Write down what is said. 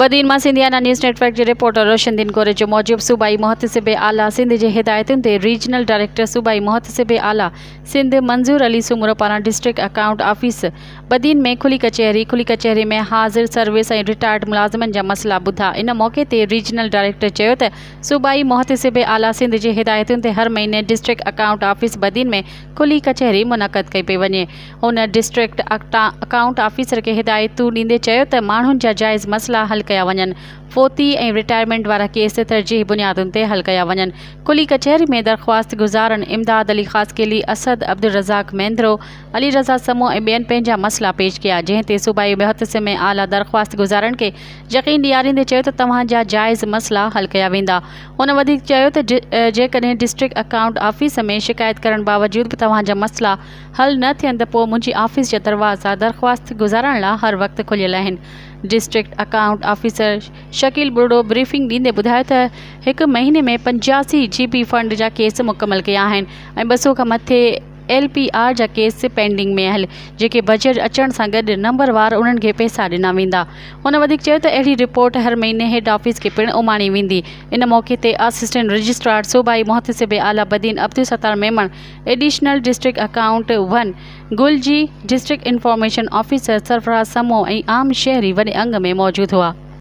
بدين مان Sindhiana news net work جي reporter روشن دين ڪوريجو موجب صوبائي محتسب اعليٰ سنڌ جي هدايتن تي ريجنل ڊائريڪٽر صوبائي محتسب اعليٰ سنڌ منظور علي سومرو پاران ڊسٽرڪٽ اڪائونٽ آفيس بدين ۾ کلي ڪچهري کلي ڪچهري ۾ حاضر سروس ۽ رٽائرڊ ملازمن جا مسئلا ٻڌا ان موقعي تي ريجنل ڊائريڪٽر چيو ته صوبائي محتسب اعليٰ سنڌ جي هدايتن تي هر مهيني ڊسٽرڪٽ اڪائونٽ آفيس بدين ۾ کلي ڪچهري منعقد ڪئي پئي وڃي هن ڊسٽرڪٽ اڪائونٽ آفيسر کي هدايتون ڏيندي چيو ته ماڻهن جا جائز مسئلا حل ڪيا وڃن، فوتي ۽ رٽائرمينٽ وارا ڪيس ترجيحي بنيادن تي حل ڪيا وڃن. کلي ڪچهري ۾ درخواست گذارن امداد علي خاصخيلي، اسد عبدالرزاق مينڌرو، علي رضا سمون ۽ ٻين پنهنجا مسئلا پيش ڪيا، جنهن تي صوبائي محتسب اعليٰ درخواست گذارن کي يقين ڏياريندي چيو ته توهان جا جائز مسئلا حل ڪيا ويندا. هن وڌيڪ چيو ته جيڪڏهن ڊسٽرڪٽ اڪائونٽ آفيس ۾ شڪايت ڪرڻ باوجود به توهان جا مسئلا حل نه ٿين ته پوء منهنجي آفيس جا دروازا درخواست گذارڻ لا هر وقت کليل آهن. District account officer Shakeel Burdo briefing ڏيندي ٻڌايو ته هڪ مهيني ۾ 85 جي بي فنڊ جا ڪيس مڪمل ڪيا آهن ۽ 200 کان مٿي ايل پي آر جا ڪيس پينڊنگ ۾ آهن جيڪي بجيٽ اچڻ سان گڏ نمبر وار انهن کي پئسا ڏنا ويندا. هن وڌيڪ چيو ته اهڙي رپورٽ هر مهيني هيڊ آفيس کي پڻ اماڻي ويندي. ان موقعي تي اسسٽنٽ رجسٽرار صوبائي محتسب اعليٰ Badin Abdul Sattar Memon, additional district account one Gul جي district information officer Sarfraz Samoon ۽ عام شهري وڏي انگ ۾ موجود هئا.